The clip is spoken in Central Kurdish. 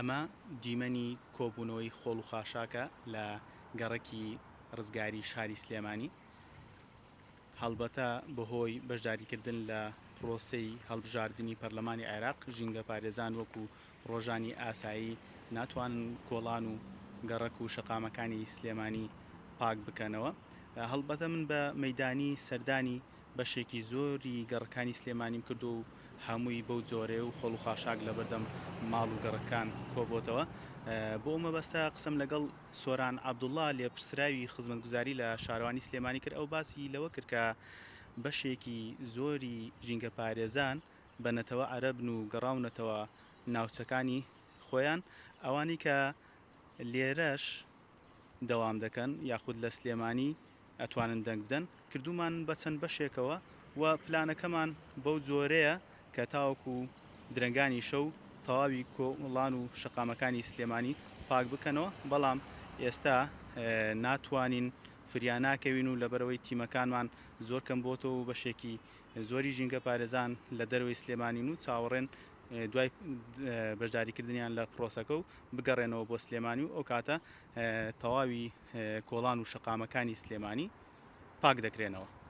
ئەمە دیمەنی کۆبوونەوەی خۆڵ و خاشاکە لە گەڕەکی ڕزگاری شاری سلێمانی. هەڵبەتە بەهۆی بەشداریکردن لە پرۆسەی هەڵبژاردنی پەرلەمانی عێراق، ژینگەپارێزان وەکو ڕۆژانی ئاسایی ناتوانن کۆڵان و گەڕەک و شەقامەکانی سلێمانی پاک بکەنەوە. هەڵبەتە من بە مەیدانی سەردانی بەشێکی زۆری گەڕەکانی سلێمانیم کردووە و هەمووی بەو جۆرەیە و خۆڵ و خاشاک لەبەردەم ماڵ و گەڕەکان کۆبۆتەوە. بۆ ئەو مەبەستە قسەم لەگەڵ سۆران عەبدوڵا لێپرسراوی خزمەتگوزاری لە شارەوانی سلێمانی کرد، ئەو باسی لەوە کرد کە بەشێکی زۆری ژینگەپارێزان بە نەتەوە عەرەبن و گەڕاونەتەوە ناوچەکانی خۆیان، ئەوانەی کە لێرەش دەوام دەکەن یاخود لە سلێمانی ئەتوانن دەنگ بدەن، کردوومانن بە چەند بەشێکەوە و پلانەکەمان بەو جۆرەیە کە تاوەکو درەنگانی شەو تەواوی کۆڵان و شەقامەکانی سلێمانی پاک بکەنەوە، بەڵام ئێستا ناتوانین فریا ناکەوین و لەبەرئەوەی تیمەکانمان زۆر کەم بۆتەوە و بەشێکی زۆری ژینگەپارێزان لە دەرەوەی سلێمانین و چاوەڕێن دوای بەشداریکردنیان لە پرۆسەکە و بگەڕێنەوە بۆ سلێمانی و ئەو کاتە تەواوی کۆڵان و شەقامەکانی سلێمانی پاک دەکرێنەوە.